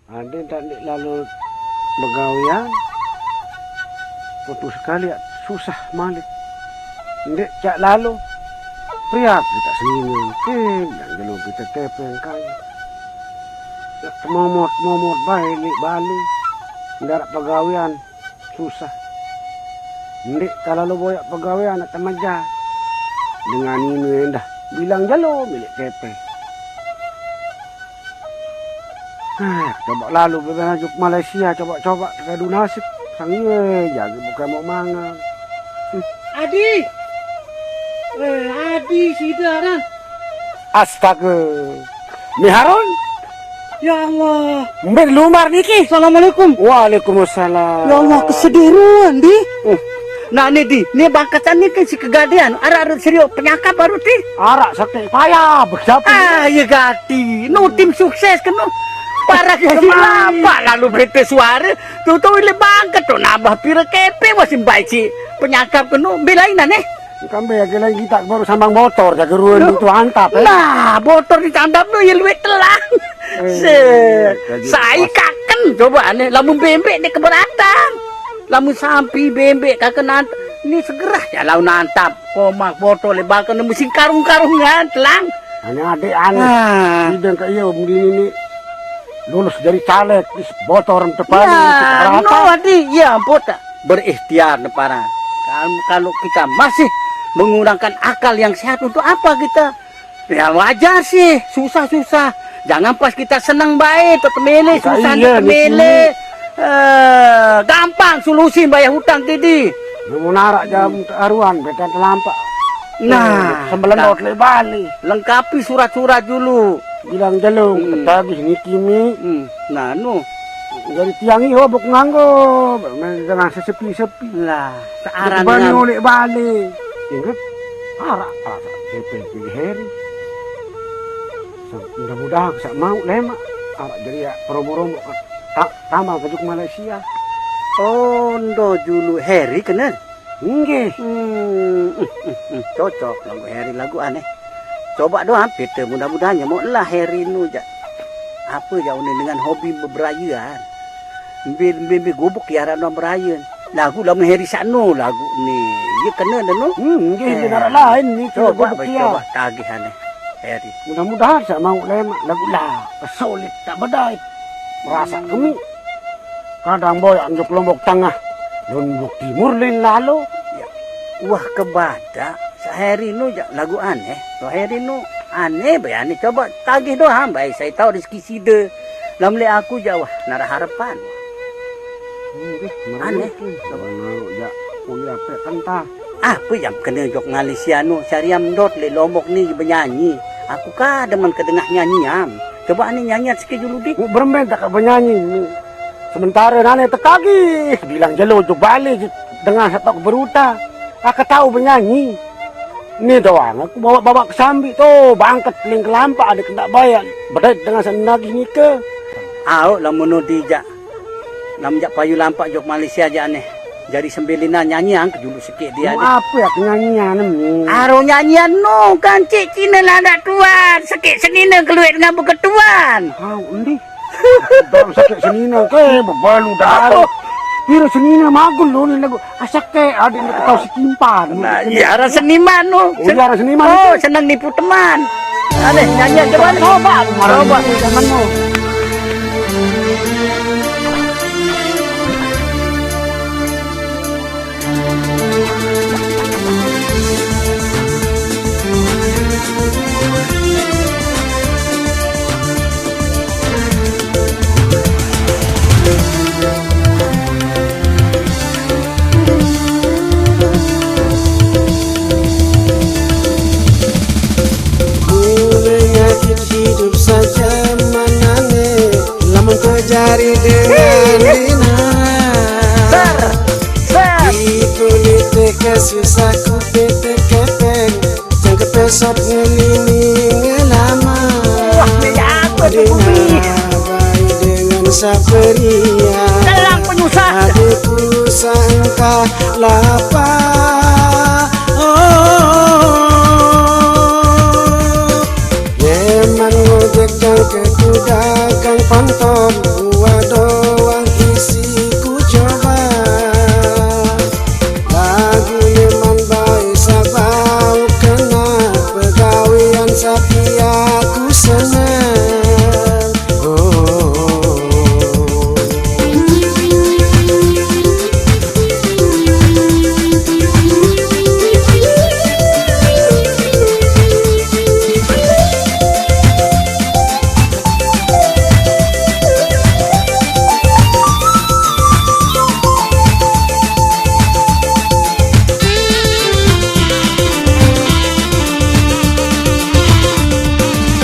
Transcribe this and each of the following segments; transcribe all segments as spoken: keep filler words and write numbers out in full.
Ade ndak ndik lalu begawean, putus sekali ya susah malik. Ndik cak lalu, priap kita sini mungkin, yang jelo kita kepeng kan. Nak momot-momot bae ndik bali, ndak pegawean, susah. Ndik kalau lo boyak pegawean nak temeja. Dengan ini endah, bilang jelo milik kepeng. Ah, coba lalu bebena juk Malaysia, coba-coba teradu nasib. Sang iye jage bukan mau mangan. Adi. Eh, Adi sida ran. Astaga. Mi Harun. Ya Allah. Mbin lumbar niki. Assalamualaikum. Waalaikumsalam. Ya Allah, kesedih ruan, Di. Uh. Nah, ni, Di, ni bangketan ni kan si kegadean, arah-arah serius penyakap baru, Di. Arak sakit payah, bersiap. Ah, ya gati. No tim sukses keno. Parah ya si lapak lalu berita suara. Tu tu ile bangket tu nambah pira kepe masih baik si penyakap keno. Belainan eh. Kambe ya kira kita baru sambang motor jaga ruan tu antap eh. Nah, motor ditantap tu ya luwih telang. Eh, se sai kaken coba ane lamun bembek nek keberatan. Lamun sampi bembek kaken nant ni segerah ya laun nantap. Komak botol le bakal nemu sing karung-karungan telang. Ane adik ane. Ah. Bidang ke iya mendini ni lulus dari caleg, is botol orang depan. Ya, no adi, ya ampun tak berikhtiar para. Kalau, kalau kita masih menggunakan akal yang sehat untuk apa kita? Ya wajar sih, susah-susah. Jangan pas kita senang baik, tetap mele, susah iya, tetap mele. Eh, gampang solusi bayar hutang tadi. Mau narak jam aruan, betan terlampak. Nah, sembelan dot le bali. Lengkapi surat-surat dulu. Bilang jelo, hmm, ketagih niki mi. Hmm. Nah, nu. Jadi tiang iho buk nganggo, dengan sesepi-sepi. Lah, searan bani oleh bali. Ingat, arak, arak, P P P Heri. Mudah-mudahan bisa mau lemak. Arak jadi ya promo-promo tak tambah kejuk Malaysia. Oh, ndo julu Heri kena. Nggih. Hmm, hmm, hmm, hmm. Cocok lagu Heri lagu aneh. Coba doang pita mudah-mudahan nyemok lah Heri nu jak. Apa jak unin dengan hobi beberayaan. Mbil mbil mbil gubuk ya rano berayan. Lagu lamun Heri sakno lagu ni. Ye kena dah no. Hmm, nggih eh, lain ni coba coba tagih aneh. Heri. Mudah-mudahan sak mau lemak lagu lah. Pesolit tak bedai. Merasa kemu. Kadang boy anjuk Lombok Tengah. Lombok Timur lain lalu. Ya. Wah kebadak. Saheri nu jak lagu aneh. Saheri nu aneh bae aneh. Coba tagih doang bae saya tahu rezeki sida. Lam le aku jak wah nara harapan. Aneh. Mana jak kuliah pek kentah. Apa yang kena jok Malaysia nu sariam dot le Lombok ni benyanyi. Aku ka demen kedengah nyanyi am. Coba aneh nyanyi sikit dulu di. Beremben tak benyanyi. Sementara nane tekagi bilang jelo tu balik dengan setok beruta. Aku tahu benyanyi. Ni doang aku bawa-bawa ke sambi tu bangket ling kelampak ada kena bayar. Bedai dengan senagi nika. Au lamun nu dijak. Lam jak payu lampak jok Malaysia jak aneh. Jadi sembilina nyanyian ke julu sikit dia ni. Apa ya nyanyian ni? Aro nyanyian nu kan cik Cina landak tuan. Sikit senina keluit dengan beketuan. Au endi? Dong sakit senina ke bebalu dah. Pira senina magul lu ni lagu. Asak ke adik nak tahu si timpan. Nah, iya arah seniman tu. Oh, iya arah seniman. Oh, senang nipu teman. Aneh nyanyi aja balik. Coba, coba teman tu. Hidup saja manane lamun kejari dengan dina. Di politik susah ku pete kepeng. Jang kepesat ngelini ngelama. Wah, ni apa tu bumi? Dengan saperia. Dalam penyusah. Adikku sangka lapa. Oh. Memang ngojek jang ke kuda kang Panton dua doang isi ku coba. Lagu memang baik sabau kena, pegawean sapi aku senang. Oh.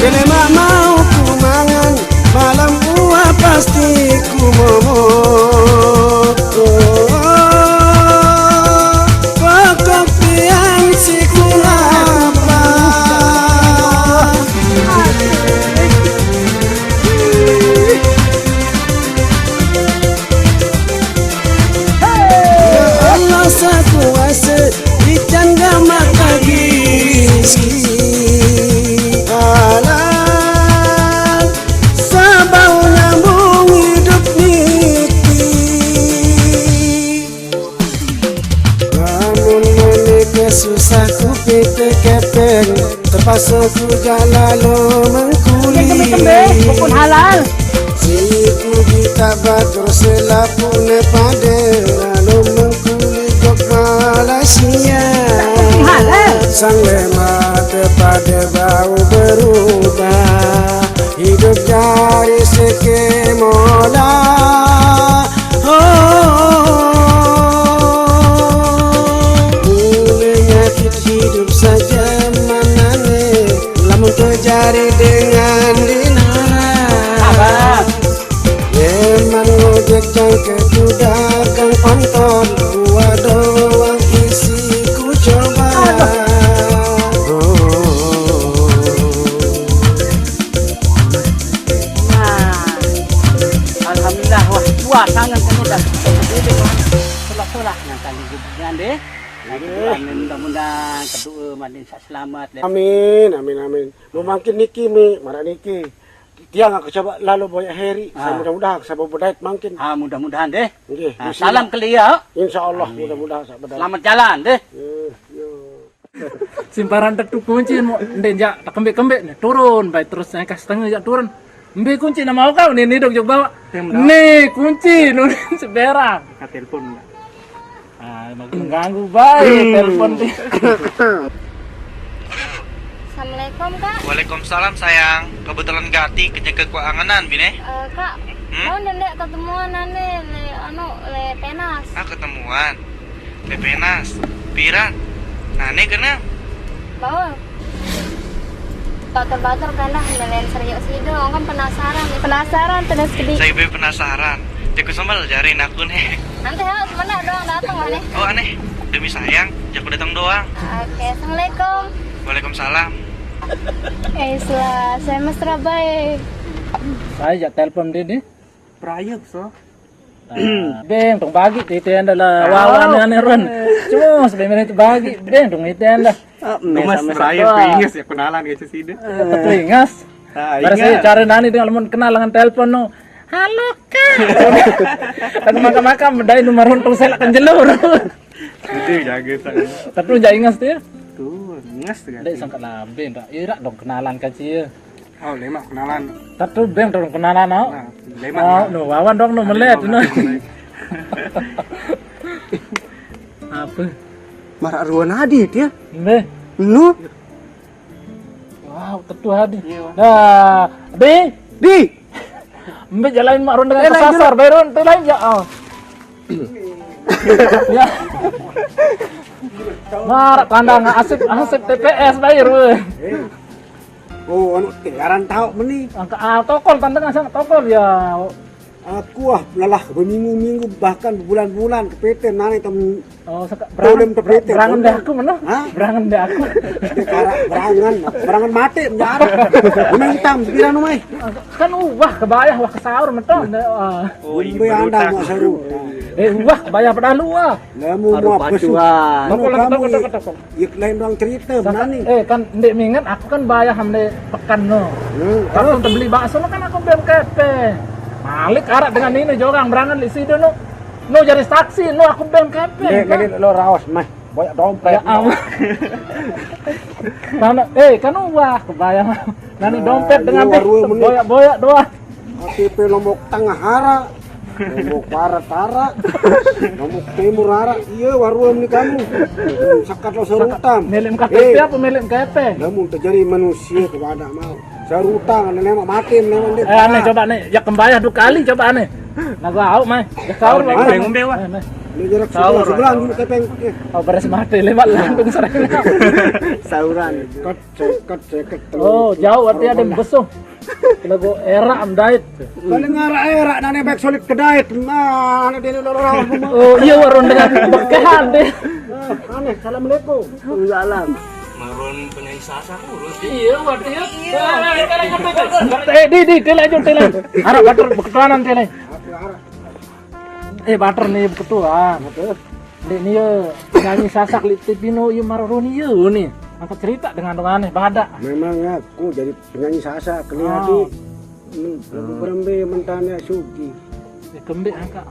Kene mak mau ku mangan, malam ua pasti ku momot. Pokok pian si ku lapar. Ya Allah sakuasa, dicanda mata giski. Alam sabau nyambung hidup niti. Namun menikah susah ku pite kepeng, terpaksa ku jalalo mengkuli. Kembali, kembali, bukan halal. Siku kita batur selaku ne pade, lalu mengkuli ke Malaysia. Bukan halal. Sang lema tepade bau berubah, hidup dari seke mola. Oh, penyakit hidup saja manane, lamun terjadi dengan dinara. Abang. Memang ngojek jangke ku dagang panton, dua doang isi ku coba. Oh. Nah, alhamdulillah, wah, puas sangat ini dah. Jadi, wah, selah-selah yang kali gitu kan deh. Nah, gitu, amin, mudah-mudahan kedua makin selamat deh. Amin, amin, amin. Mau makin niki mi, marak niki. Tiang aku coba lalu boyak Heri. Ah. Mudah-mudahan aku sama bedait makin. Ah, mudah-mudahan deh. Nggih, ah, salam ke dia. Insyaallah, amin. Mudah-mudahan sama bedait. Selamat jalan deh. Eh, yo. Simparan tetu kunci mo ndek jak tak kembek-kembek nih, turun baik terus yang kas setengah jak turun. Mbe kunci nama kau nih, nih dok jok bawa. Yang benar. Nih kunci nurin seberang. Ka telepon enggak? Ah, emang mengganggu baik telepon dia. Assalamualaikum, Kak. Waalaikumsalam, sayang. Kebetulan gati kenyeke kuanganan, bine. Eh, Kak, hmm? Mau ndek ketemuan ane, le, anu, le Penas. Ah, ketemuan. Le Penas. Piran. Nah, ne kena. Bawa. Batur-batur kan dah, melen serius sih dong, kan penasaran. Penasaran, terus kedi. Saya be penasaran. Jaku sambal jarin aku nih. Nanti ha, sebentar doang datang, aneh. Oh, aneh. Demi sayang, jaku datang doang. Oke, assalamualaikum. Waalaikumsalam. Eh, Isla, saya mesra baik. Saya jak telepon dia, deh. Perayuk, so. Ah, beng, tong bagi, titi anda lah. Wawan, aneh, Ron. Cuma, sebenarnya itu bagi, beng, tong itu anda. Ah, gemes, sama perayuk, inges ya, kenalan gitu sih, deh. Tetap ingas. Ah, ingas. Cara nani dengan lamun kenal dengan telepon, no. Halo, Kak. Kan maka-maka, dai nomor untung saya akan jelur. Itu jaga, tak. Tapi lu jangan ingas tuh ya? Tuh, ingas tuh, dek, sangka labe, ndak. Ira dong kenalan kan sih ya. Oh, lemak kenalan. Tatu beng dong kenalan, au. Nah, lemak. Oh, no, wawan dong, no, melet, no. Apa? Marak ruan adi dia. Mbe. Nu. Wow, tetu adi. Iya, Bang. Nah, di. Di. Mbe jalain mak ruan dengan kesasar, bae ruan, tu lain ya. Oh. Ya. Marak kandang asip, asip T P S bayar, weh. Oh, anu, tinggaran tahu meni. Angka, ah, tokol, tandang asal tokol, ya. Aku ah lelah berminggu-minggu bahkan berbulan-bulan ke P T nane tem Oh, saka- berangan, berangan deh aku mana? Hah? Berangan deh aku. Karak berangan, berangan mati penjara. Memang utang pikiran umai. Kan uwah kebayah wah kesaur mentah. Oh, iya, anda mau seru. Eh, uwah kebayah pada lu ah. Lamun mau besu. Tokol, tokol, tokol, tokol. Ya lain doang cerita, mana nih? Eh, kan ndik mingat aku kan bayah amde pekan no. Hmm, waktu terus? Tebeli bakso no kan aku beli kepe. Malik arak dengan ini jorang berangan di situ no. No jadi saksi no aku beli kepe. Nek, kan? Nek lo raos mah, banyak dompet. Ya ampun. Karena, eh, kan uwah kebayah. Nani dompet dengan boyak-boyak doang. K T P Lombok Tengah hara, Lombok Barat hara, Lombok Timur hara. Iya, waruam ni kamu. Sekat lo serutam. Melem K T P apa melem K P? Namun terjadi manusia kepada mau. Serutang, nenek mati, nenek dia. Eh, aneh coba nih, ya kembayah dua kali coba aneh. Nah gua au mai. Ya kau ngombe ngombe wah. Ini jarak sebelah sebelah dulu kepeng. Oh beres mati lewat lantung sering. Sauran. Kat sekat sekat. Oh jauh artinya ada yang besuh. Lagu era am dait. Paling arah era nane baik solid kedait. Nah, ane dia lolo rawan. Oh iya warung dengan bekehan deh. Aneh. Assalamualaikum. Waalaikumsalam. Marun penyanyi Sasak urus. Iya, waduh ya. Iya. Eh, di di tele aja tele. Arah batur beketuanan tele. Eh, batur nih beketuan. Dek nih ya nyanyi Sasak li T V no ya marun ya nih. Angkat cerita dengan aneh pada. Memang aku jadi penyanyi Sasak kelihatan. Lagu berembe mentane sugi. Eh, kembe angka.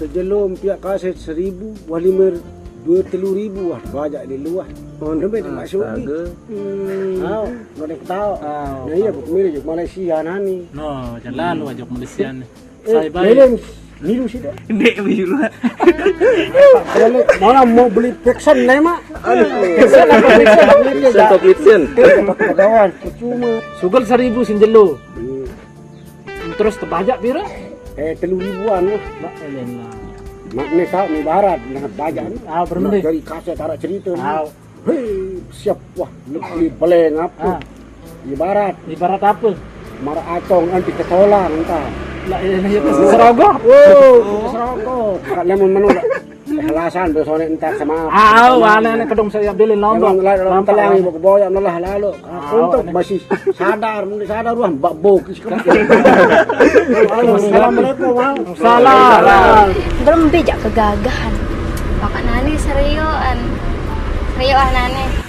Sejelum pihak kaset seribu, walimer dua telu ribu, wah banyak di luar. Oh, nembe di Mak Sugi. Astaga. Hmm. Tahu, lo dek tahu. Tahu. Nah iya, buku milih juk Malaysia nani. No, jalan lo ajak Malaysia nih. Eh, saya baik. Leleng, milu sih deh. Ndek milu. Kalau mana mau beli peksan nih, Mak? Peksan apa peksan? Peksan atau peksan? Pegawai, percuma. Sugel seribu sinjelo. Hmm. Terus tebajak pira? Eh, telu ribuan lah. Mak elena. Mak ni kau ni barat, nak bajak ni. Ah, berembe. Nak dari kaset arak cerita ni. Ah. Hei, siap wah, lebih beleng apa? Ah. Ibarat. Ibarat apa? Mar acong anti ketolang entah. Lah ini ya serogoh. Oh, serogoh. Kak lemon menurut. Ikhlasan besone entar sama. Ah, aneh-aneh kedong saya bilin lombok. Telang ibu keboyak melah lalu. Untuk masih sadar, mesti sadar wah mbak bok. Assalamualaikum, Bang. Salam. Belum bijak kegagahan. Bapak nani serioan. Serio ah nani.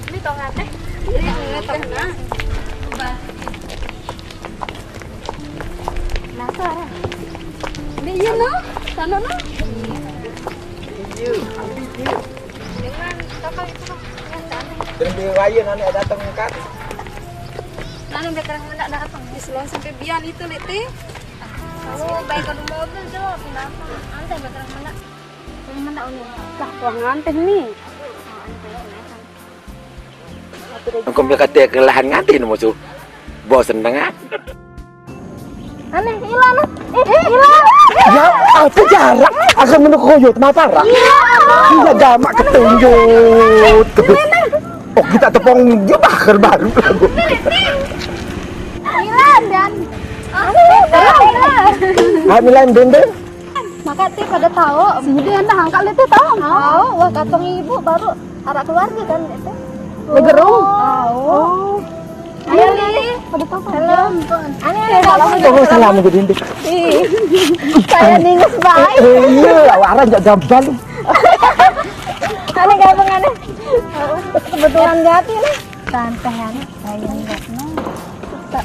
Ini tong ate. Ini tong ate. Nah. Penasaran. Ini iya no, sana no. Iya, iya. Dengan kapal itu no. Terus di raya nanti datang kan. Lalu mereka datang. Di selang sampai bian itu lete. Oh, baik kalau mobil tu, kenapa? Antai bergerak mana? Mana ni? Dah, tuang ngantih ni. Engkau ambil kata kelelahan ngantih ni musuh. Bos seneng ah. Aneh, hilang. Eh, hilang. Ya, apa jarak? Akan menurut koyot, kenapa rak? Iya, gamak ketunjuk. Oh, kita tepung dia bakar baru. Hilang dan Hamilan dende. Maka ti pada tahu. Sini anda angkat itu tahu. Tahu, wah katong ibu baru anak keluarga kan itu. Legerung. Tahu. Oh. Ayo Lili, pada tahu. Halo. Ane ada apa? Oh, salam ke dende. Ih. Saya ningus baik. Eh, iya, awaran jak jambal. Ane gabung ane. Kebetulan gati nih. Tante Hana, Brian Ratno.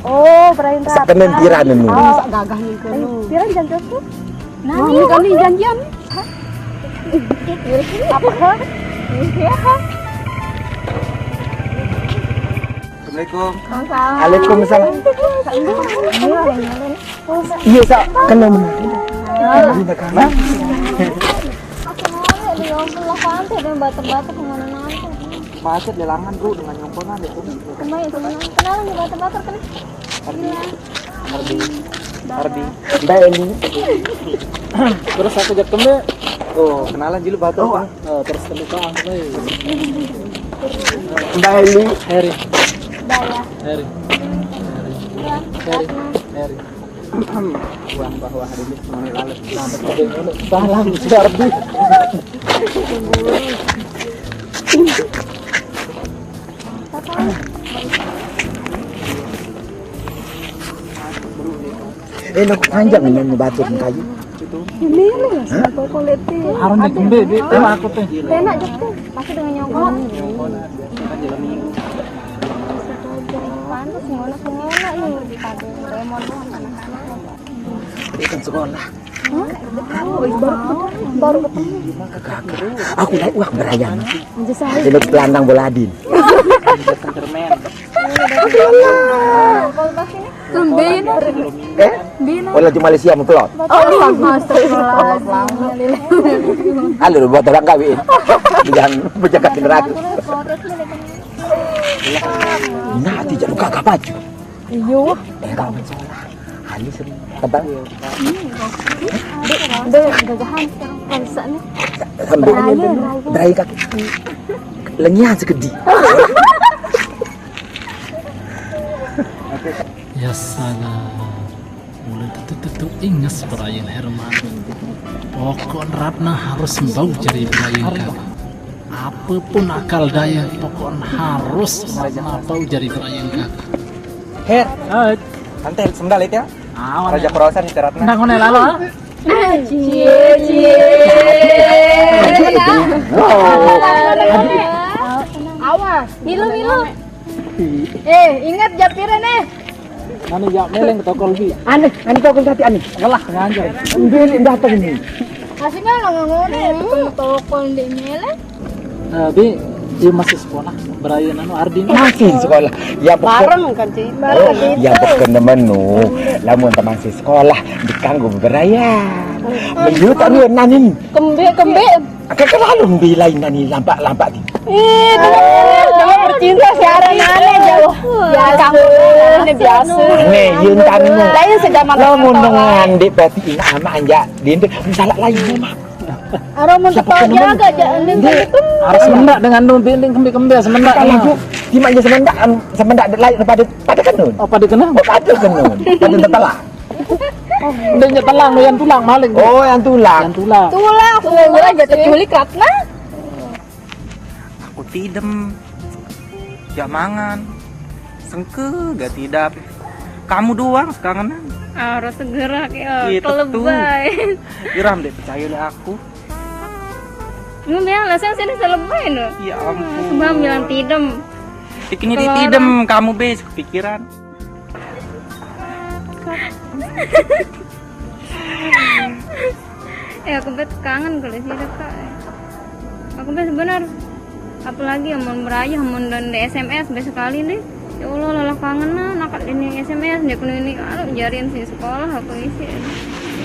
Oh, Brian Ratno. Sakenen piran ini? Oh, sak gagah nih kan. Piran jangan tuh. Nah, ini kali janjian. Apa? Iya. Assalamualaikum. Waalaikumsalam. Iya, Sak. Kenal mana? Aku mau ya, di Ompol lah, pantai dan bater-bater kemana nanti. Macet lelangan, Bro, dengan nyomponan itu. Kemarin, kemarin. Kenal nih bater-bater kan? Ardi. Ardi. Ardi. Mbak Eli. Terus aku jek kembe. Oh, kenalan dulu batu. Oh, terus terluka aku, eh. Mbak Eli. Heri. Daya. Heri. Heri. Heri. Heri. Buang bahwa hari ini semuanya lalu. Nah, betul, betul. Salam, si Ardi. Eh, nak panjang ini, ini batu dan kayu. Ini nih, aku lihat nih. Harus dikembe, Bi. Tengok aku tuh. Enak gitu. Pasti dengan nyongkok. Pantas ngono-ngono nih, di padu. Lemon doang, anak-anak. Ikan sekolah. Hah? Baru, baru ketemu. Kagak. Aku naik uang berayan. Anjir, saya. Sini pelandang bola adin. Kalau pas ini Tumben. Eh? Bin. Oh, laju Malaysia mengkelot. Oh, astagfirullahaladzim. Halo, buat orang kawin. Jangan berjaga neraka. Nah, hati jangan kakak baju. Iyo. Eh, kawan sekolah. Hari sering tebang. Dek, dek, jajahan. Kan bisa nih. Sambil Raya, raya. Berai kaki. Lengian sekedi. Ya salah. Mulai tetu-tetu inges berayan Herman. Pokok Ratna harus bau jadi berayan kakak. Apapun akal daya, pokok harus Ratna bau jadi berayan kakak. Her, Hai. Antel sendal itu ya? Awan. Raja ya. Perosan itu Ratna. Nang ngone lalo, ah? Cie, cie. Awas. Milu, milu. Eh, ingat japiran eh. Mana ya meleng ke toko lebih? Aneh, aneh toko tadi aneh. Ngelah, nganjur. Ambil datang ini. Kasih meleng ngone, toko di meleng. Eh, Bi, dia masih sekolah. Berayan anu Ardi ini. Masih sekolah. Ya, pokok- Bareng kan, Ci? Oh, bareng gitu. Ya, pokoknya menu. Lamun teman si sekolah, dikanggo berayan. Meyut anu nani. Kembe, kembe. Kakak lalu mbilain nani lampak-lampak di. Ih, jangan bercinta si Ara nane jauh. Ya, kamu ini biasa. Aneh, yun tanu. Lain sejaman. Lamun dengan dek berarti ini ama anja. Dia salah lain, Mak. Aro mun teko jaga aja, ning. Harus mendak dengan nu binding kembe-kembe semendak. Kalau aku, gimana semendak, semendak lain pada, pada kenun. Oh, pada kenun? Oh, pada kenun. Pada tetelah. Dia nyetelang, yang tulang maling. Oh, yang tulang. Yang tulang. Tulang, aku aja terculik Ratna. Aku tidem. Gak mangan. Sengke gak tidap. Kamu doang sekangenan. Harus segera kayak Iya, tetu. Kelebay. Iram deh percaya deh aku. Lu bilang lah saya sini selebay no. Ya ampun. Sebab bilang tidem. Bikinnya di tidem kamu be kepikiran. Eh, aku bet kangen kalau sih kak. Aku bet bener. Apalagi amun merayah, amun dan di S M S bet sekali deh. Ya Allah, lelah kangen nah, nakat ini S M S dia kuno ini anu jarin si sekolah aku isi.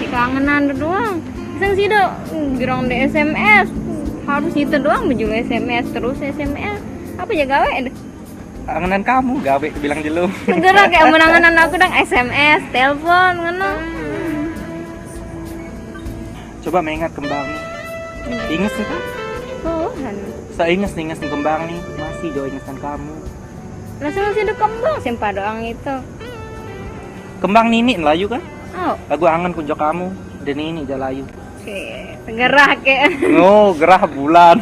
Di kangenan doang. Sang sih dok, girang di S M S. Harus itu doang baju S M S terus S M S. Apa ya gawe deh? Angenan kamu gawe bilang jelo. Segera kayak menanganan aku dang S M S, telepon ngono. Coba mengat kembang. Inges nih kan? Oh, kan. Saya inges nih, inges nih kembang nih. Masih jauh ingesan kamu. Lah sama sih kembang sih pada orang itu. Kembang nini layu kan? Oh. Lagu angen kunjo kamu. Dan ini jalayu. Oke, gerah kayak. Oh, gerah bulan.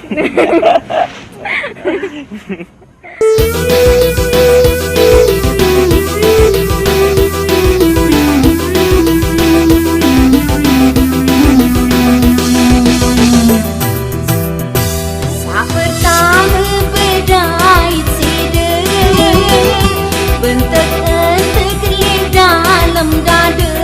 Sapertama bedait sida, bentek-entek lih dalem dada.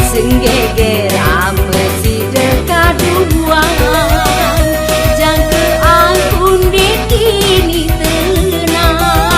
Senggeger ame sida kaduan, jangka angkun dek kini tenang.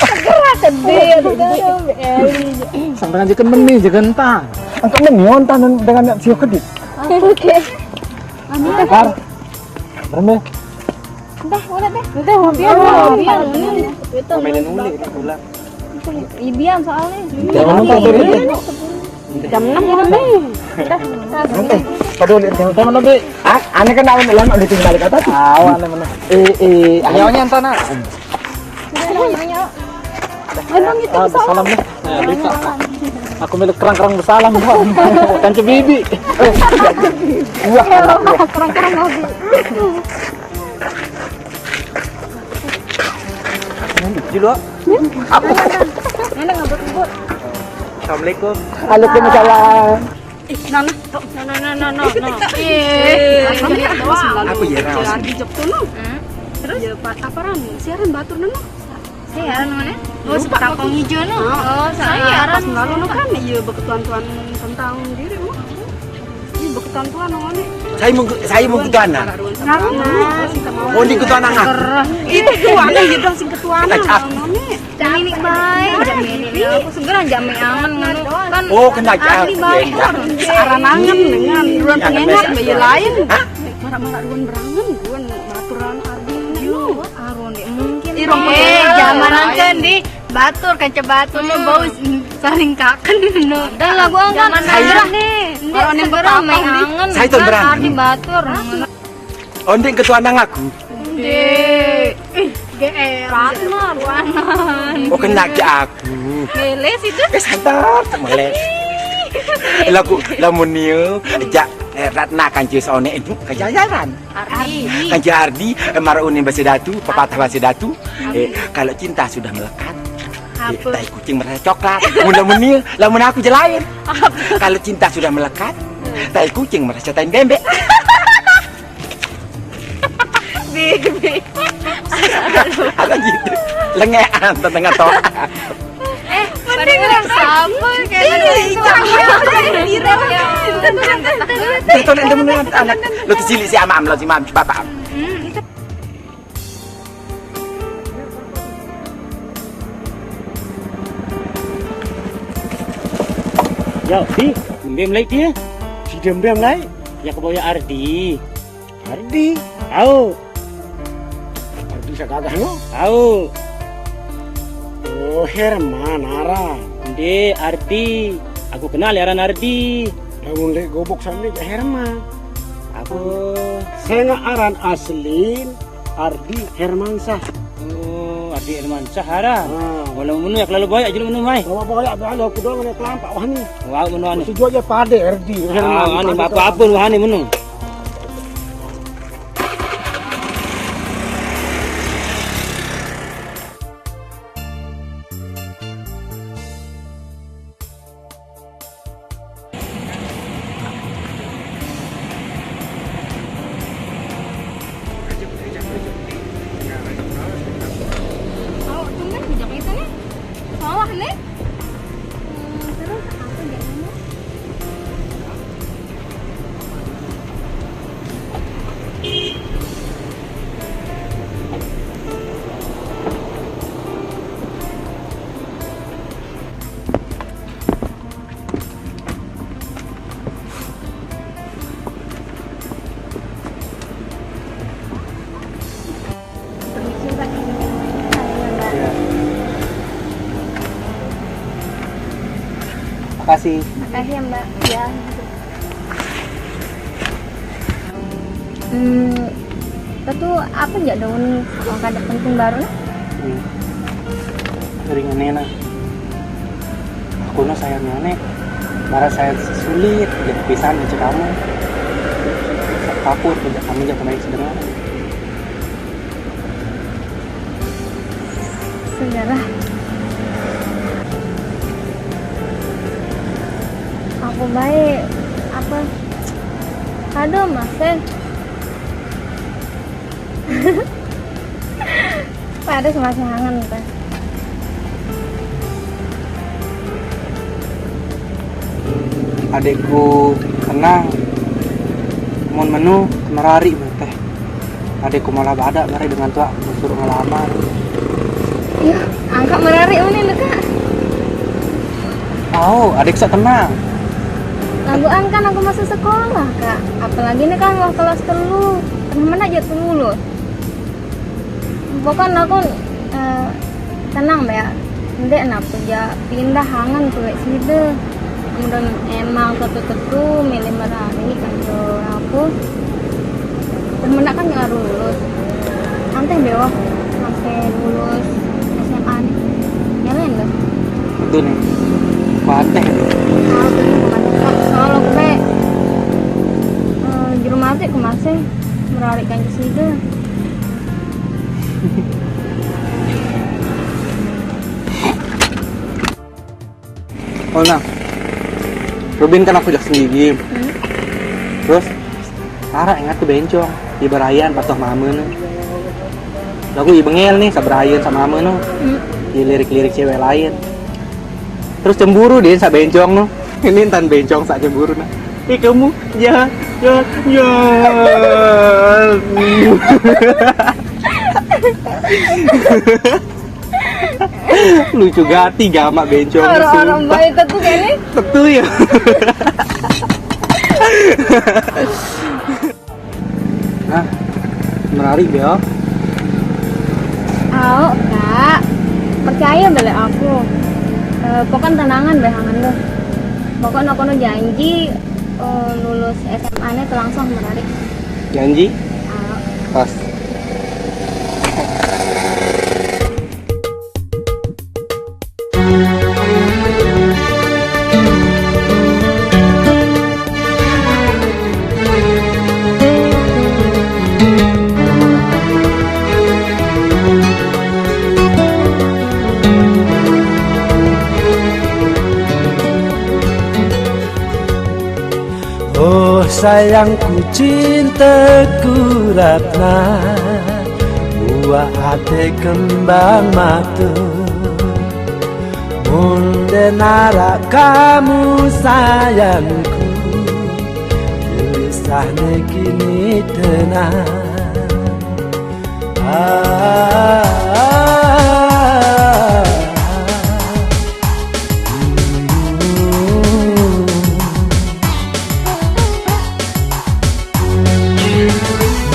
Gerak gede, aduh, aduh, Eli. Sampai aja kan meni, jangan entah. Angkat meni, ontan dengan nak siok kedip. Oke. Bar. Berembe. Udah, udah deh. Udah, biar, biar. Itu mainin ulit, ular. Ibian soalnya. Jangan lupa, sorry. Jam enam udah nih. Udah. Padahal lihat yang utama, Bi. Ah, aneh kan awalnya lama ditinggal kata. Awan mana? Eh, eh, nyawanya entah nak. Udah, udah, udah. Emang itu ah, salam. Salam deh. Nah, bisa. Aku milik kerang-kerang bersalam, Bang. Kan cebibi. Wah, kerang-kerang lagi. Dulu. Mana ngebut-ngebut? Assalamualaikum. Waalaikumsalam. Ih, nana, tuh, nana, nana, nana, nana. Eh, aku ya, Ras. Dijok tuh, no. Hmm? Terus? Ya, Pak, apa, Ran? Siaran batur, nana. Siaran mana? Oh, Pak Kangkung Hijau, no. Oh, saya Ran. Lalu, no, kan, iya, berketuan-tuan tentang diri, no. Iya, berketuan-tuan, no, nih. Saya mau, saya mau ketuanan. Ngaruh, no. Oh, ini ketuanan, ah. Itu tuh, aneh, ya, dong, sing ketuanan, no, nih. Ini baik, jamini aku segera jami angen ngono kan. Oh, kena arti baik. Searan angen dengan ruan pengengat bayi lain. Marah-marah ruan berangen, ruan peraturan arti lu. Aron deh mungkin. Irung eh, zaman angken di batur, kanca batur, no, bau saling kaken, no. Dan lagu angken. Zaman nih. Ini segera main angen. Saya tuh berang. Arti batur. Onde ketua nang aku. Dek. Ih, G R. Ratna, Ratna. Oh, kena ke aku. Meles itu. Eh, santar, meles. Lagu lamun niu, ja, eh, Ratna kanca saonek itu kejajaran. Ardi. Kanca Ardi, eh, maruni bahasa Datu, pepatah bahasa Datu. Eh, kalau cinta sudah melekat, eh, tai kucing merasa coklat. Mun lamun niu, lamun aku jelain. Kalau cinta sudah melekat, tai kucing merasa tai bembek. Bibi. Ada gitu. Lengean tengah toka. Eh, mending yang sama kayak itu. Itu nanti menurut anak. Lo kecil si amam, lo si mam, bapak. Hmm, itu. Ya, di, bem lagi dia. Si dem bem lagi. Ya, ke bawah Ardi. Ardi. Au. Ardi sagagah no? Au. Oh, Herman aran. Nde, Ardi. Aku kenal ya aran Ardi. Lamun lek gobok sambil ya Herman. Aku senga aran aslin Ardi Hermansah. Oh, Ardi Hermansah aran. Ah. Walau menu ya kalau boyak jadi menu mai. Kalau boyak dah aku doang nak kelampak wah ni. Wah, menu anu. Si jual je pade Ardi Herman. Ah, anu apa-apa wah ni menu. Kalau tumben bujang itu nih. Salah nih. Hmm, terus apa jadinya? Permisi, Mbak. Iya. Makasih. Makasih ya, Mbak. Ya. Hmm, Itu apa jak daun ni? Kalau kada penting baru nah. Hmm. Ringan enak. Aku no sayangnya nih, bara saya sulit jadi pisan baca kamu. Kapur tidak kamu jago main sedengah. Sejarah. Aku baik apa? Aduh, masih. Paris masih hangat teh. Adikku tenang. Mun menu merari teh. Adikku malah badak merari dengan tua suruh ngelamar. Iya, angkat merari ini kak. Oh, adik saya tenang. Laguan kan aku masih sekolah kak. Apalagi ini kan mau kelas telu. Pernah mana aja tuh lulus. Pokoknya aku eh, tenang ya. Ndek napa ja pindah hangan kulit sida. Kemudian emang satu-satu milih merari kan ke aku. Dan mana kan nggak lulus. Nanti bewok sampai lulus S M A nih. Ya lain deh. Itu nih. Kuateh. Kalau tuh bukan soal aku be. Eh, juru mati aku masih merari kan ke sida. Oh nah, Rubin kan aku jak sendiri. Terus, Tara ingat tuh bencong di berayan patuh mama nih. Lagu ibengel nih saberayan sama mama nih. Di lirik-lirik cewek lain. Terus cemburu deh sa bencong nih. Ini entan bencong sa cemburu nah. Eh kamu ya ya ya. Lucu gati gamak bencong. Orang-orang baik itu tuh kayaknya. Betul ya. Nah, menarik ya. Ayo kak, percaya balik aku. Eh, pokoknya tenangan deh hangan deh. Pokoknya aku janji eh, lulus S M A nya tuh langsung menarik. Janji? Ayo. Pas. Oh sayangku cintaku Ratna, buah ate kembang mata. Mun denara kamu sayangku, gelisahnya kini tenang. Ah, ah, ah, ah.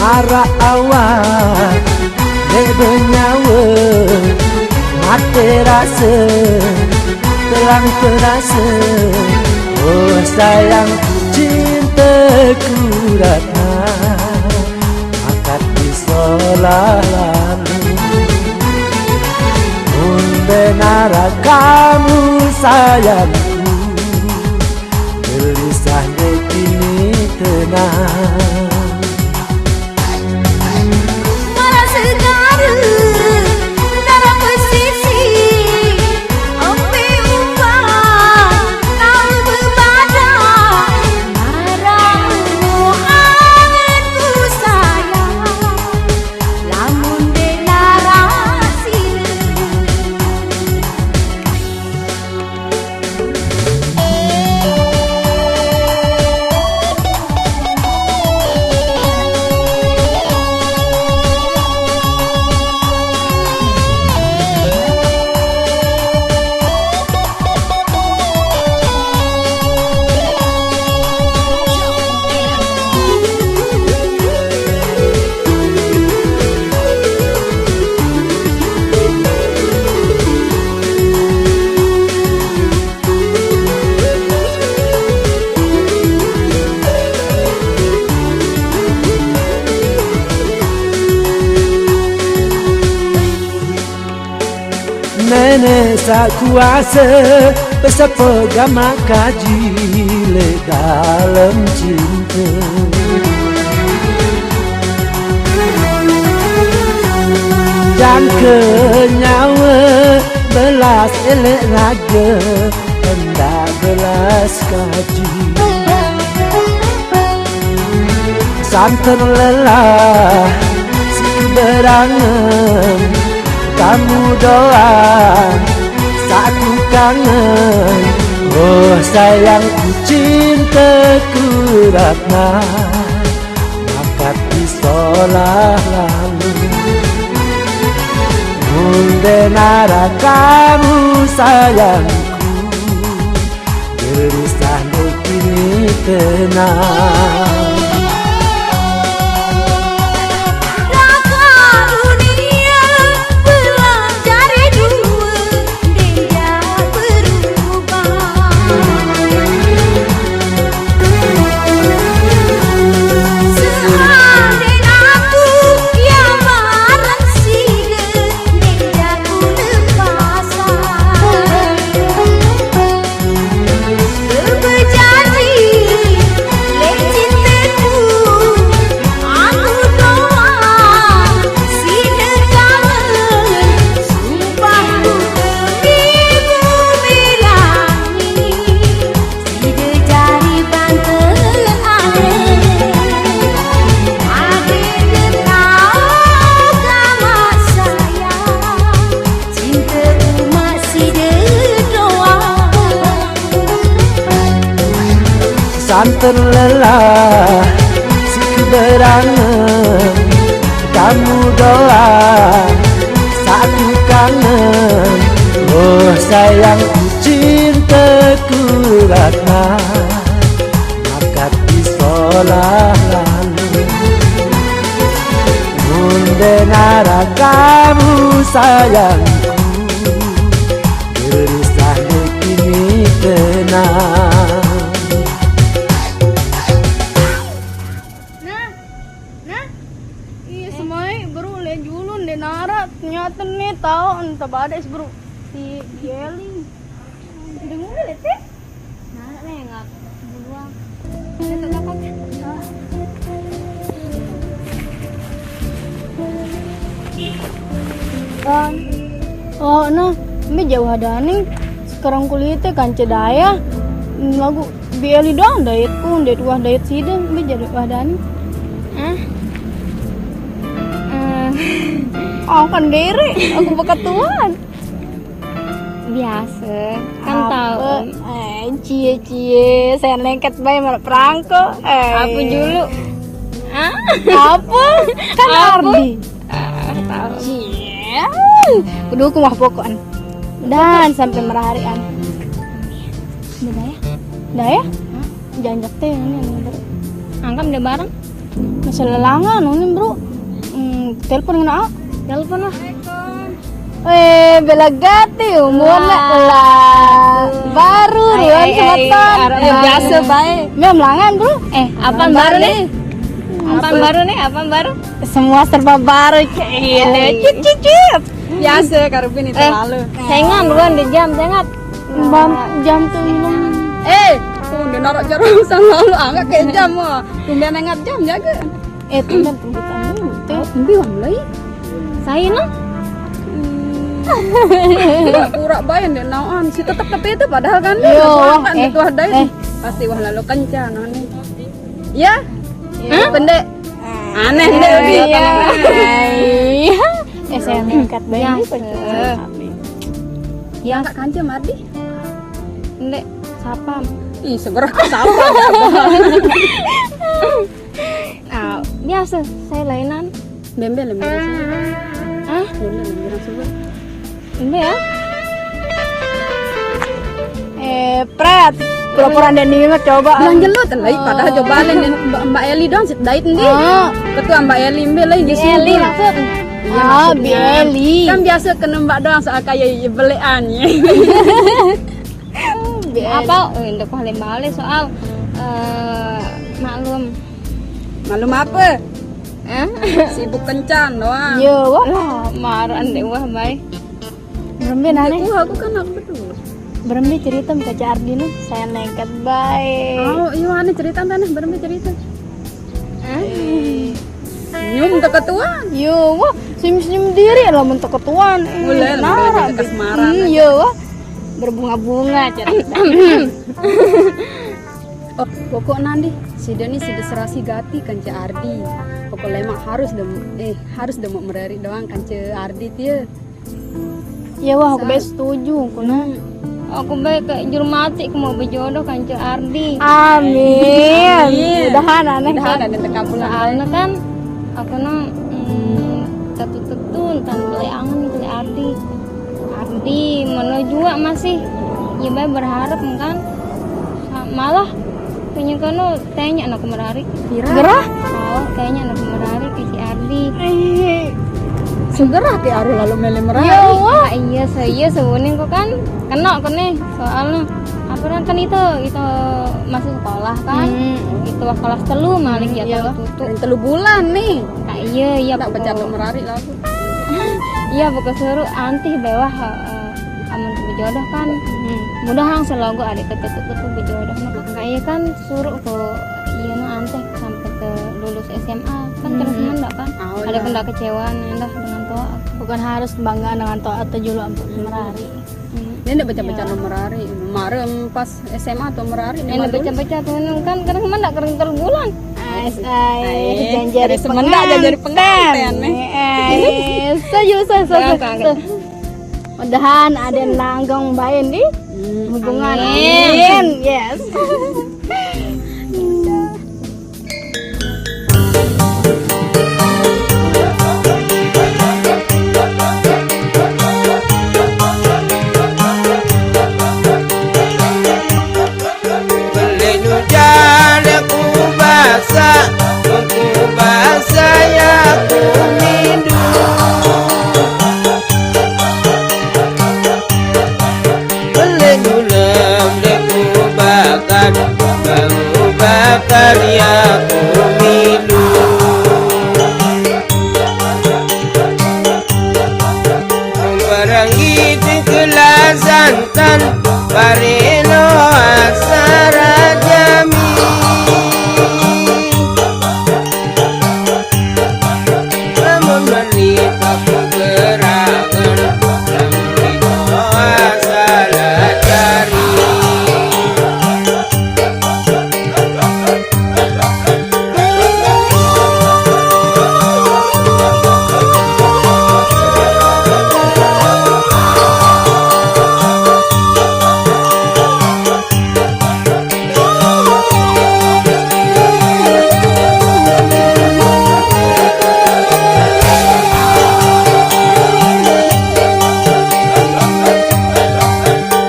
Marak awak dek bernyawa, mati rasa, telang perasa. Oh sayangku, cintaku Ratna, akad disolah lalu. Mun benar kamu sayangku, gelisah dek kini tenang. Marah segara darah pesisi, ampe umpah tahu bebadah. Marah angin ku sayang, lamun denarasi. Neneq saq kuase, besepeq gamaq kaji leq dalem cinte. Jangke nyawe belas eleq rage, ndaq belas kaji. Santen lelah siq berangen, kamu doang saq ku kangen. Oh sayangku, cinteku Ratna, mangkat isolah lalu. Mun ndeq naraq kamu sayangku, gelisah ndeq kini tenang. Raka dunie belajar due, ndeq jaq berubah. Seandainya aku yang bareng side, ndeq jaq ku lepasang. Bejanji leq cinteku, aku doang side kangen. Sumpahku demi bumi langit, side jari banten ade. Ade ndeq tao gamaq sayang, cinte umaq side doang. Santen lelah siq berangen, kamu doang saq ku kangen. Oh sayangku, cinteku Ratna, mangkat isolah lalu. Mun ndeq naraq kamu sayangku, gelisah ndeq kini tenang. Nah, nah. Iya, semai, bro, leq julun ndeq naraq, ternyate ne tao, entah badeq, bro. Si Geli. Dengar leq te. Nah, ne, nggak buluang. Kita dapat. Oh, nah, mbe jaq Wahdani? Sekarang kulite kance dayah. Laguq Bi Eli doang daitku, ndeq tuah dait side, mbe jaq Wahdani? Ah. Eh. Oh, kan dere, aku beketuan. Biase, kan tao. Eh, cie-cie, saya lengket bae maraq perangko. Eh. Apa julu? Ah? Apa? Kan apa? Ardi. Ah, tao. Cie. Kudu ku wah pokokan. Dan sampai merarian. Udah ya? Udah ya? Hah? Janjak teh ini, ini, Bro. Angkat udah bareng. Masih lelangan ini, Bro. Hmm, telepon kena. Telepon lah. Eh, bela gati umur nak lah. Baru ruan semeton. Eh, biasa bae. Mem langan, Bro. Eh, apaan baru nih? Apaan baru nih? Apaan baru? Semua serba baru. Cile, cip, cip, cip. Biasa karo bini terlalu. Sengan ruan di jam, sengat. Bang, jam tuh minum. Eh, tuh dia naruh jarum sama lu, anggap kayak jam, wah. Tumben engat jam jaga. Eh, tumben tembukan dulu, teh. Endi wah mulai? Saya no. Pura-pura bae ndeq naoan, si tetep tepi itu padahal kan dia. Yo, wah, eh, itu wah dai. Pasti wah lalu kencang anu. Ya? Hah? Pendek. Aneh deh, iya. Iya. Eh, saya nekat bae. Ya, ini pacaran. Ya, Kak Kance Mardi. Ndek, sapam. Ih, seberapa sapam? Ah, biasa, saya lainan. Bembe lebih. Ah? Bembe lebih. Bembe ya? Eh, Pret, pura-pura ndeq ninget coba. Bilang jelut, lah, padahal coba le, Mbak, Mbak Eli doang sit dait ndi. Oh. Ketua Mbak Eli mbe lagi. Bi Eli maksud? Iya, ah, maksudnya. Bi Eli. Kan biasa kena Mbak doang soal kayak belean. Apa? Eh, ndeq paling balik soal, eh, maklum. Maklum apa? Eh? Sibuk kencan doang. Yo, wah. Lah, marah ndeq wah bae. Berembe nane? Aku, aku kan aku berdua. Berembe cerita sama Kak Ardi nih, saya nekat bae. Oh, iya, ane cerita nih, berembe cerita. Senyum keketuan. Yo, wah, senyum-senyum diri lah mun keketuan. Eh, boleh lah, nara, kasmaran. Hmm, yo, wah. Berbunga-bunga cerita. Oh, pokok nandi, sida ni sida serasi gati kanca Ardi. Pokok lemak harus dem, eh, harus demek merari doang kanca Ardi tie. Ya wah, aku bae setuju, aku nah. Aku bae kayak juru mati, aku mau berjodoh kanca Ardi. Amin. Amin. Mudahan aneh. Mudahan ada teka pulang. Soalnya kan aku nang, hmm, satu tetun tan beli angen beli Ardi. Ardi, mano jua masih, ya bae berharap kan. Malah kayaknya kono tanya anak merari. Gerah? Oh, kayaknya anak merari ke si Ardi. Segerah ke aru lalu mele merari. Ya Allah. Ah, iya, saya sebunin kok kan kena kene soalnya apa kan itu itu masih sekolah kan. Hmm. Itu kelas telu malah ya. Iya, telu tutup. Telu bulan nih. Ah, iya, iya. Nak pokok- bercanda merari lagu. Iya, pokok suruh antih bewah, eh, amun berjodoh kan. Hmm. Mudahan selogo adik tetep tetep berjodoh. Nah, kayak kan suruh ke iya nu anteh sampai ke lulus S M A kan. Hmm. Terus mendak kan. Oh, ada iya. Kena kecewa nih dah dengan toa. Bukan harus bangga dengan toa atau julu ampun merari. Hmm. Ini ndak baca-baca nomor hari. Kemarin pas S M A atau merari. Ini baca-baca tuh kan kadang mendak kadang telu bulan. Ais, ais, janji hari semendak penganten. Janji hari penganten, eh. Ais, setuju, setuju, setuju. Mudahan ada nanggung bain di hubungan. Amin. Amin. Yes. Beli nu jale ku basa, ku basa ya ku mindu. Beli gula, beli ku bakar, ku bakar ya ku mindu. Baranggi tikelasankan parelo asara jami. Lamun mani paku gerangan, lamun ditoa salah cari.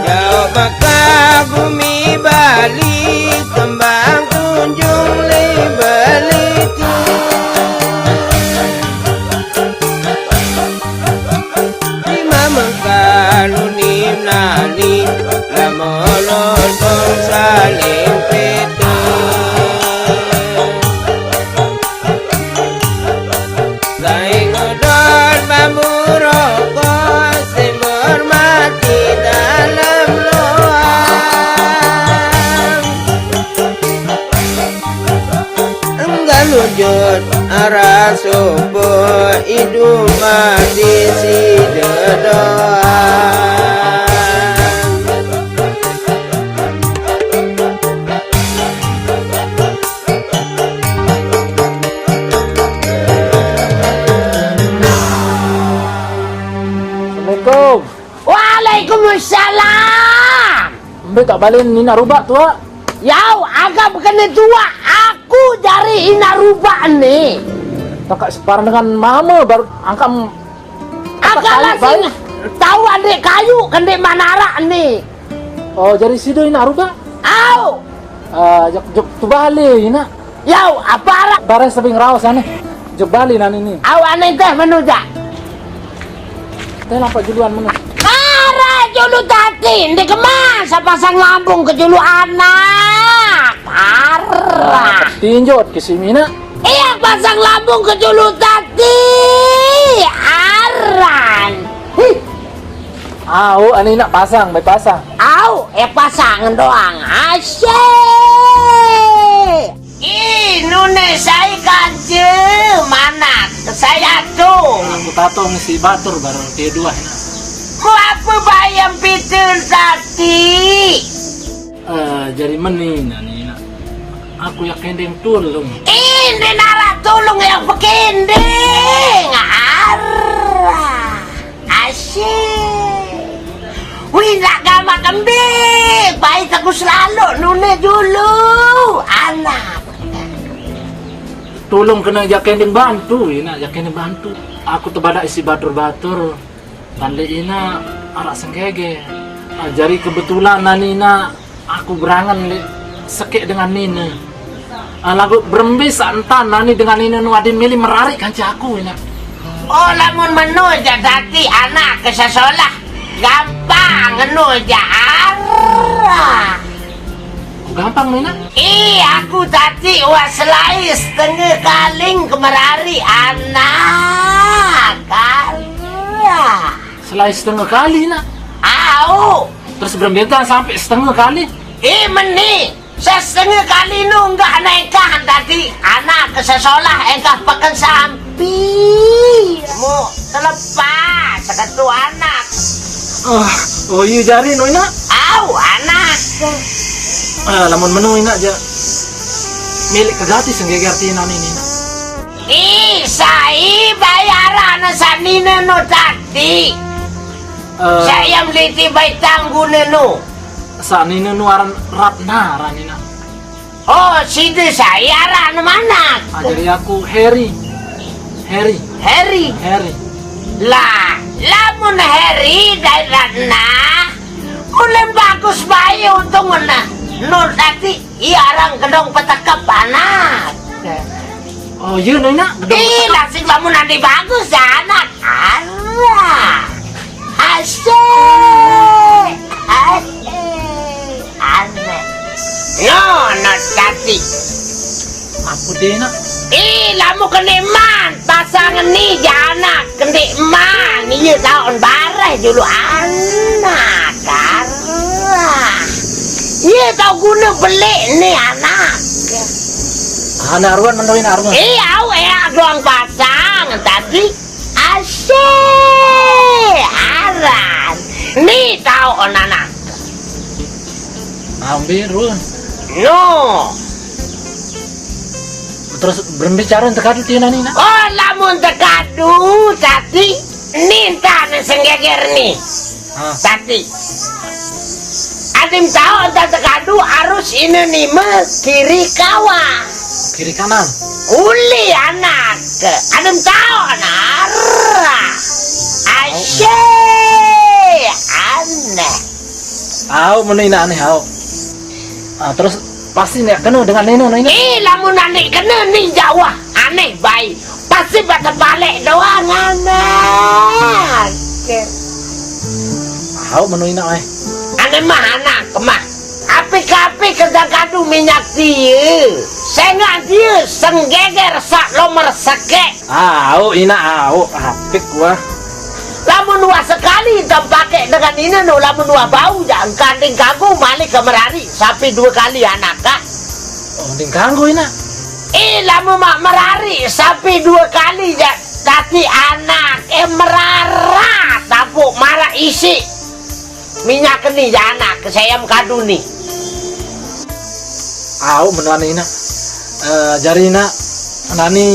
Jauh baka bumi Bali, tembang kunjung li beli tu. Lima mengkalu ni nani, lama nonton saling petu. Saing odol bambu rokok, simbur mati dalam loang. Enggal wujud arah subuh, hidup mati sida doang. Assalamualaikum. Waalaikumsalam. Embe tak balen nina rubak tua? Yau, agak bekene tua. Aku jari ina rubak ni. Takak separan dengan mama baru angkam. Agak lah sing tahu adik kayu kendek manarak ni. Oh, jari sida ina rubak? Au. Ah, jok jok tu bale ina. Yau, apa arak? Barang sebing raos ane. Jok bale nani ni. Au ane teh menu jak. Teh lampak juluan menu. Kara julu tati, ndi kemas pasang lambung ke julu anak. Parah. Tinjot ke si Mina. Iya pasang lambung ke julu tati. Aran. Hih. Au, ane ina pasang, bae pasang. Au, eh, pasang doang. Asyik. Ih, nune sai kance manak, sai atung. Aku tatong si batur baru kedua ina. Ku apa bayam pitul tati? Eh, jari meni nani ina. Aku ya kendeng tulung. Inde nara tulung yang pekendeng. Arah. Asyik. Wih, nak gamak kembik. Baik aku selalu nune dulu. Anak. Tulung kena jakending bantu, ina jakending bantu. Aku tebadak isi batur-batur. Tande ina arak senggege. Ah, jari kebetulan nani ina aku berangen le sekek dengan nine. Ah, lagu berembe sak entan nani dengan nine nu adin mili merarik kanca aku ina. Oh, lamun menu ja dadi anak kesesolah, gampang enu ja arah. Oh, gampang nina. Ih, aku tadi wah selai setengah kaling kemerari anak arah. Selai setengah kali, nak. Au. Terus berembe entan sampai setengah kali? Ih, meni. Setengah kali nu enggak naikah tadi anak kesesolah engkah peken sampi. Mu terlepas seketu anak. Ah, oh iya jari nu ina. Au anak. Ah, lamun menu ina ja. Milik kegati senggeger tinan ini, nak. Ih, sai bayaran sanine nu tadi. Eh, saya meliti baitang gune nu. Sanine nu aran Ratna ranina. Oh, side saya aran mana? Ah, jadi aku Heri. Heri. Heri. Heri. Lah, lamun Heri dari Ratna, ulem bagus bae untung mana. Nu tadi iya aran gedong petekep anak. Oh, iya, nu ina gedong petekep. Ih, lasing lamun nanti bagus ya anak. Alah. Asik. Asik. Aneh. Ngono tadi. Aku dina. Ih, lamu kene man, pasang ni janak kene man. Iya taun bareh dulu anak. Arah. Iya tau guna beli ni anak. Anak aruan mendoin aruan. Iya, au ya doang pasang tadi. Asik, aran. Ni tau onanak. Ambil ruh. No. Terus berembe cara tekadu tina ni nak? Oh, lamun tekadu tadi ninta ne senggeger ni. Ah. Tadi. Adim tau enta tekadu arus ine nime kiri kawa. Kiri kanan. Uli anak. Adim tau nara. Asye. Aneh. Au menu ina aneh au. Ah, terus pasti nek kena dengan neno neno. Eh, lamun aneh kena ni jauh. Aneh baik. Pasti pada balik doang anak. Au menu ina eh. Aneh mah anak mah. Api-api kerja kadu minyak dia. Sengak dia senggeger sak lomer sekek. Au ina au apik wah. Lamun wah sekali tempake dengan ina no lamun wah bau ja engkanding kagu malik ke merari sampai dua kali anak kak. Oh, ding kanggo ina. Eh lamun mak merari sampai dua kali ja tati anak eh merara tapuk marak isi. Minyak ni jana ke sayam kadu ni. Au menuan ina. Eh, jari ina nani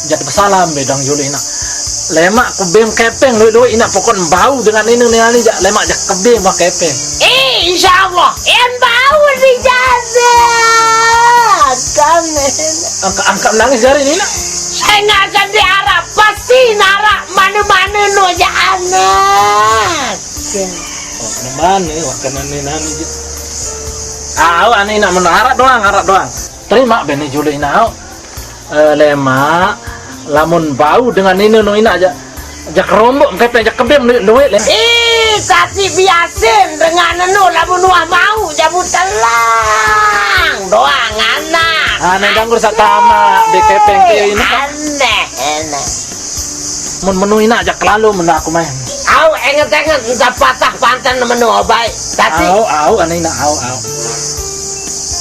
jati pesalam bedang julu ina. Lemak kebeng kepeng luit-luit ina pokon bau dengan ini ni nani jak lemak jak kebeng bah kepeng. Eh, insya Allah, en bau di jana. Kan angkat angkat menangis jari ni ina. Saya nggak jadi arah pasti narak mana-mana no anak. Oh, kena mana wakanan ni nani je. Au ane ina menu arak doang, arak doang. Terima bene julu ina au. Eh, lemak lamun bau dengan ina no ina aja. Jak rombok engke pe jak kebem duit le. Eh, tati biasin dengan anu lamun wah bau jamu telang doang anak. Ane danggur satama di kepeng kieu ina. Aneh, aneh. Mun menu ina aja kelalu mun aku main. Au, enget-enget, ndak patah panten menu obai. Tadi. Au, au, ane ina, au, au.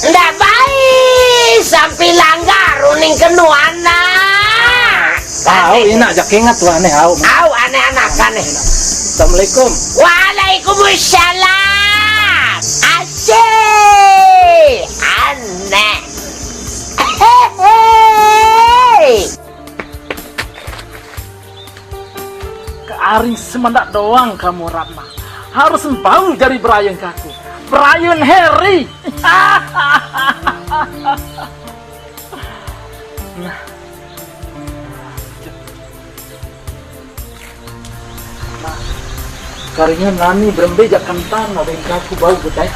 Ndak bae sampai langgar uning kenu anak. Au, ina, jak inget wah ane, au. Au, ane anak, ane. Assalamualaikum. Waalaikumsalam. Asik. Ane. Hehehe. Kearing semendak doang kamu, Ratna. Harus bau jadi Brian kaku. Brian Harry. Nah. Nah. Karinya nani berembe jak kentang, ada yang kaku bau bedai.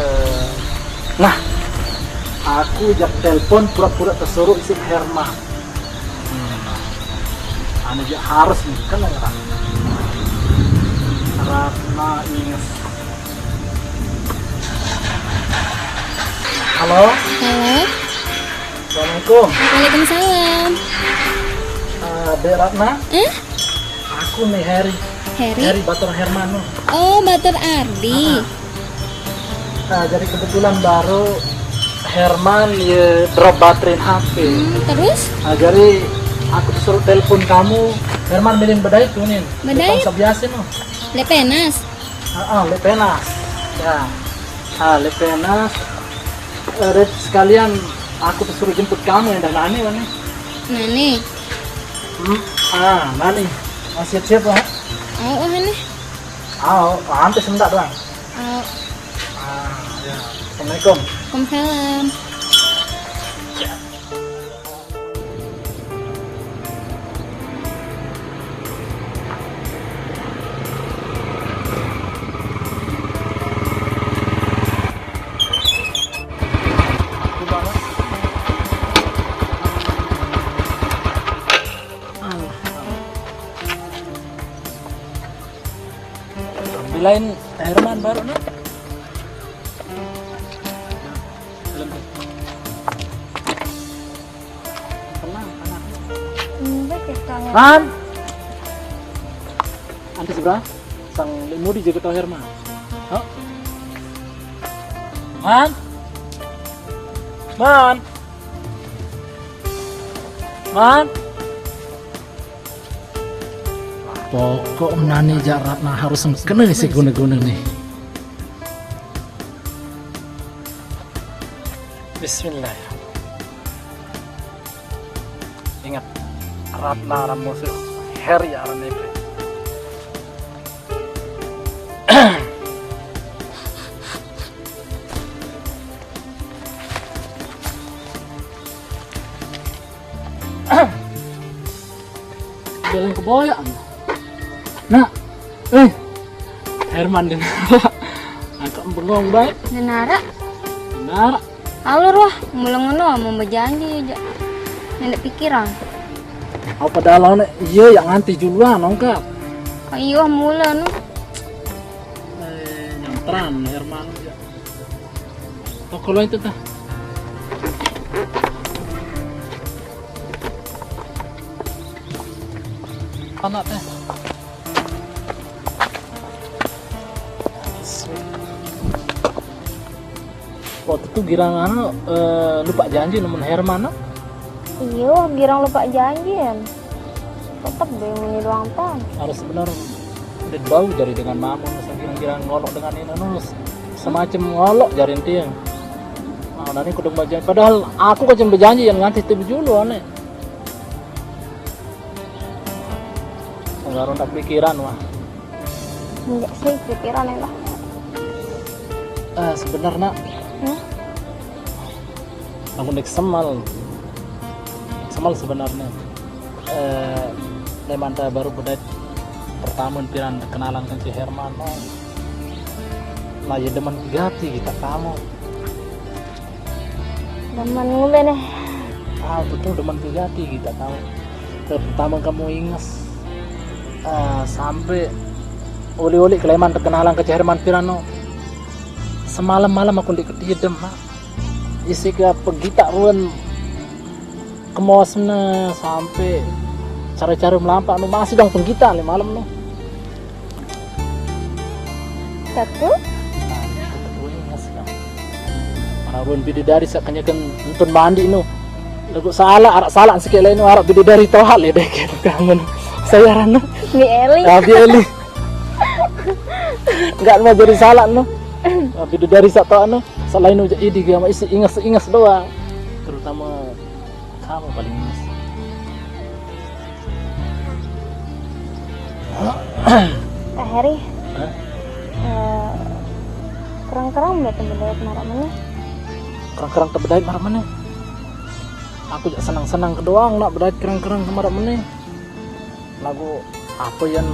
Eh, nah, aku jak telepon pura-pura tesuruh isi Herman. Hmm. Anu jak harus nih, kan ya, Rat? Ratna Ines. Halo? Halo? Assalamualaikum. Waalaikumsalam. Eh, Dek Ratna? Eh? Aku nih, Heri. Heri? Heri, batur Herman, no. Oh, batur Ardi. Ah. Nah, jadi kebetulan baru Herman ye drop baterai H P. Hmm, terus? Nah, jadi aku disuruh telepon kamu. Herman miling bedai tuh, nih. Bedai? Depan sabiasin, no. Lepenas. Ah, ah, lepenas. Ya. Ah, lepenas. Eh, Red, sekalian aku disuruh jemput kamu yang dah nani, nani. Nani? Hmm, ah, nani. Mau siap-siap, ha? Oh, oh, nani. Ah, oh, hampir sebentar doang. Oh. Ah, ya. Assalamualaikum. Waalaikumsalam. Bilain Herman baru, nak. Tenang, tenang. Enggak, kita nggak. Man! Ante seberang, sang lemuri jaga tau Herman. Hah? Man! Man! Man! Pokok nani jak Ratna harus kena si guna-guna nih. Bismillah. Ingat, Ratna aran musuh, Heri aran ipe. Jalan keboyaan. Nak, eh, Herman denara. Angkat bengong baik. Denara? Denara. Alur wah, mula ngono mau berjanji aja. Nenek pikiran. Apa dalam nek iya yang nganti juluan, ongkap. Oh, iya, mula nu. Eh, nyantran Herman aja. Toko lo itu tah. Anak teh. Waktu itu girang anu, eh, lupa janji nemen Herman, no? Iya, girang lupa janji, em. Tetep deh, ini doang, tah. Harus bener, udah bau dari dengan mamun, girang-girang ngolok dengan ini, no. Semacam ngolok jari enti. Nah, nani kudu berjanji. Padahal aku kan berjanji yang nganti itu julu, aneh. Sekarang tak pikiran, wah. Enggak sih, pikiran ya lah. Eh, sebenarnya, hmm? Aku nek semal, semal sebenarnya. Eh, nek manta baru bedait pertama piran kenalan kan si Herman, no. Nah, ya demen gati kita kamu. Demen ngule nih. Ah, betul, demen gati kita kamu. Pertama kamu inges. Ah, sampai oli-oli keleman terkenalan ke Herman piran, no. Semalam-malam aku ndik ketidem, Mak. Isi ke pegita ruen kemosna sampai Cara-cara melampa anu masih dong penggita le malam no. Satu. Mana ruan bidadari sa kanyakan nonton mandi no. Lagu salah, arak salah sikit lain no, arak bidadari tohal ya deh kayak kangen. Saya rana. Ni Eli. Abi Eli. Enggak mau jadi salah no. Bidadari sa tohal no. Selain uja idi gama isi ingas-ingas doang. Terutama kamu paling ingas. Kak Heri. Hah? Eh, kerang-kerang udah tebedait marak mana? Kerang-kerang tebedait marak mana? Aku jak senang-senang ke doang nak bedait kerang-kerang ke marak mana. Lagu apa yang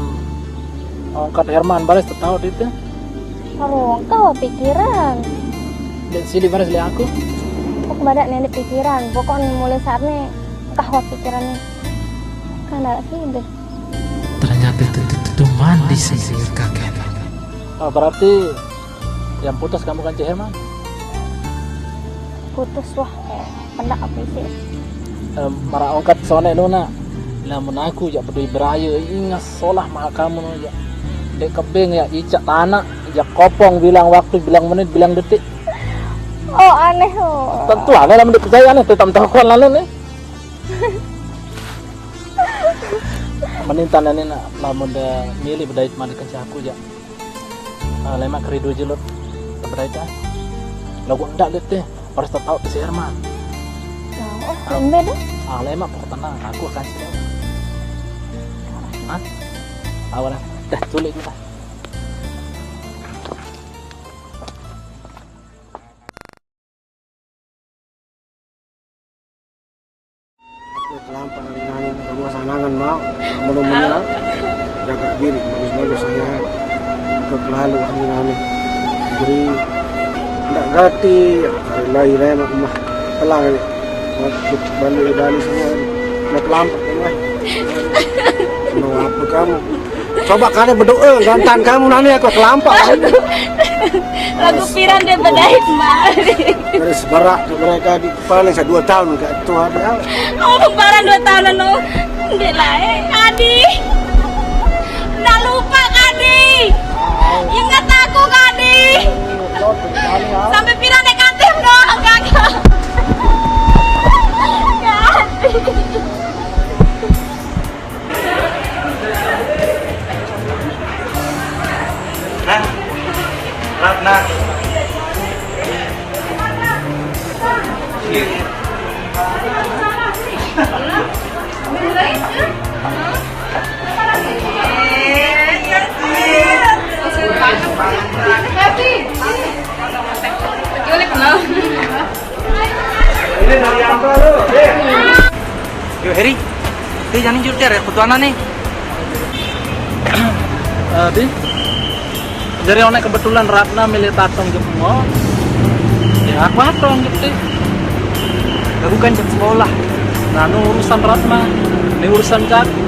ongkat Herman baris tertawa itu? Aduh, engkau pikiran. Dek sini baris lihat aku. Kok badak nenek pikiran. Pokoknya mulai saat ini kau pikiran nih. Kan ada sih deh. Ternyata itu tuh mandi sih kakek. Oh, berarti yang putus kamu kan Cik Herman? Putus wah, eh, pendak apa sih? Eh, marak ongkat sonek nuna. Lamun aku jak peduli beraya ingat solah maha kamu no jak. Dek kebeng jak icak tanah, jak kopong bilang waktu, bilang menit, bilang detik. Oh, aneh oh. Tentu aneh lamun dipercaya aneh, tetap tahuan lalu nih. Menintan ini nak lamun dia milih bedait mandi ke aku jak. Ah, lemak keridu aja lo. Sebenernya. Lagu enggak gitu. Harus tetap si Herman. Oh, oh, lembe deh. Ah, lemak pokok tenang. Aku akan sih. Hah? Awalnya. Dah, culik kita. Aku kelampak hari nani, rumah sanangan mau, menu-menu jaga diri, bagus-bagus saya. Aku kelalu hari nani. Jadi, ndak ganti, hari lahir ya, mak, mah, pelang ini. Waktu balik dari semua, ndak kelampak, ya, mah. Mau apa kamu? Coba kalian berdoa, gantan kamu nani aku kelampak. Lagu piran dia bedait, Mbak. Terus berak mereka di paling saya dua tahun ke Tuhan ya. Oh, barang dua tahun anu. Dia lain, Kadi. Ndak lupa, Kadi. Ingat aku, Kadi. Sampai piran negatif doang, Kakak. Kadi. Nah, Ratna. Iya. Yo, Heri. Heri, jangan jujur, Cer, ya. Ketuanan nih. Eh, Di. Jadi, onek kebetulan Ratna milih tatong jempol. Ya, aku atong gitu. Aku kan jam sekolah. Nah, nu urusan Ratna. Ini urusan jago.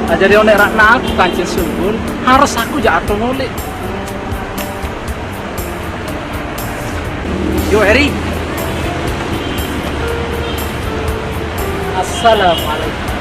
Nah, jadi onek Ratna aku kancing subun. Harus aku jatuh ngulik. Yo, Heri. Assalamualaikum.